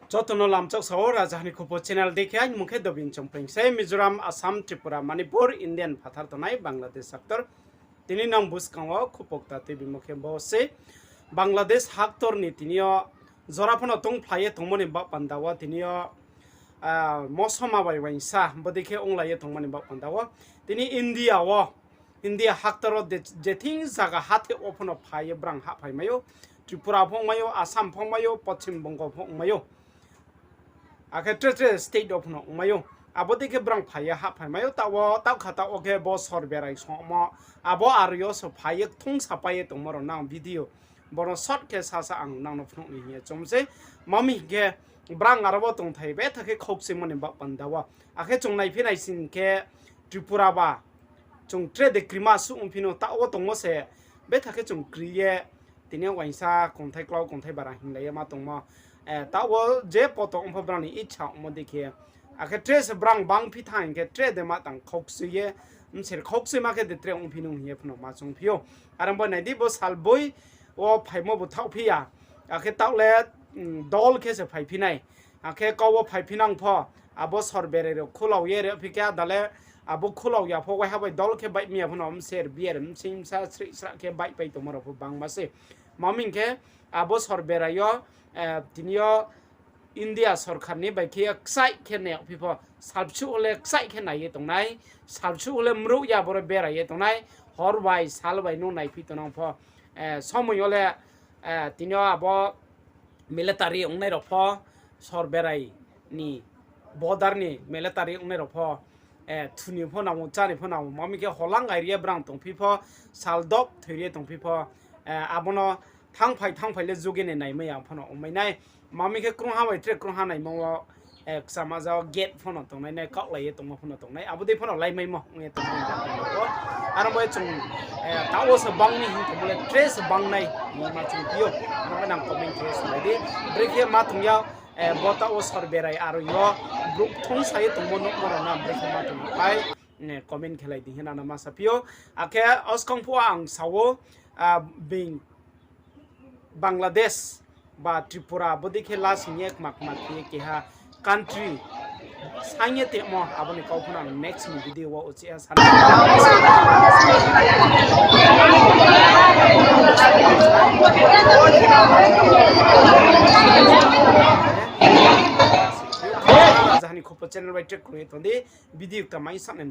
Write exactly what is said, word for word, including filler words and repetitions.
Joto no lamchak sao, Rajahani Khupo channel dei khe, aini mung khe Dobin Chongpreng se, Mizoram, Assam, Tripura, Manipur, Indian phathar tongnai Bangladesh haktor. Tini nang buskang wo khupo kta tuibimo khe bo se, Bangladesh haktor ni tini yo jora pho no tongphlai ye tongmo ni baoh panda wo tini yo, ah, mosoma bai uaingsa, bodei khe onglai ye tongmo ni baoh panda wo. Tini India wo, India haktor wo de-, je thing zaga hathe wo pho no phai ye brang hahphai mai ou, Tripura pho ongmai ou, Assam pho ongmai ou, Poschim Bongo pho ongmai ou. Akhe tre tre state wo pho no ongmai ou. Abo dei khe brang phai ye hahphai mai ou, taoh wo, taoh kha taoh wo khe bo sor berai songmo, abo aro yo se phai ye kthung sapai ye tongmo rao nang video. Bo no short khe sasa ang nang no phnuh ni hing ye chom sei. Mami hing khe brang aro wo tongthai betha khe khaukchuimo ni baoh panda wo. Akhe chung naiphi nai sing khe Tripura ba chung tre de krima suh ongphi no taoh wo tongmo se betha khe chung kri ye tini yo uaingsa kongthai klau kongthai bara hinglai ye ma tongmo. Eh, taoh wo je poto ong pho brang ni icha ongmo dei khe. Akhe tre se brang bangphi thanng hing khe tre de ma tang khaukchui ye, mser khaukchuima khe de tre ongphi nung hing ye pho no ma chungphi ou. Are ong bo nai di bo salboi wo phaimo bo thaohphi ya. Akhe taoh le, mm, dol khe se phaiphi nai. Akhe kau wo phaiphi nang pho, abo sor berai rao khulau ye rephi khe ada le, abo khulau ya pho waiha bai dol khe baih mi ya pho no mser bier msing msa srih srah khe baihpai tongmo rao pho bangma se. Mami hing khe abo sor berai yo, eh, tini yo India sorkar ni bai khe kchaih khe nai yagphi pho, salsuh wo le kchaih khe nai ye tongnai, salsuh wo le mruh ya boro berai ye tongnai, hor bai sal bai no naiphi tongnang pho, eh, somoi yo le, eh, tini yo abo military ongnai rao pho, sor berai ni border ni military ongnai rao pho, eh, thuni pho nang ou, chani pho nang ou, mami khe holang gai ri ye brang tongphi pho, sal dop thoi ri ye tongphi pho, eh, abo no thanngphai thanngphai le juge ni naimai ya pho no ongmai nai, mami khe krungha bai tre krungha naimo wo, eh, kchama jao gate pho no tongnai nai, kaohlai ye tongmo pho no tongnai, abo dei pho no laimaimo ong ye tongnai. Aro bai chung, eh, taoh wo se bang ni hing tongmo le tre se bang nai hing ma chungphi ou, aro bai nang comment khe salai di, brekhe ma tong ya, eh, bo taoh wo sor berai aro yo, brouh thongsa ye tongmo nuhmo rao no brekhe ma tong pai, eh, comment khelai di hing ye nang no ma saphi ou. Akhe oskang phuh ang sa ou, ah, being Bangladesh ba Tripura bodei khe lasing ye kma kma khe ye keha country saing ye tongmo, abo ni kau pho no ang next ni video wo uchih ha sa nai. Rajahani Khupo channel bai track kroi ye tong di, video kta mai sa nai.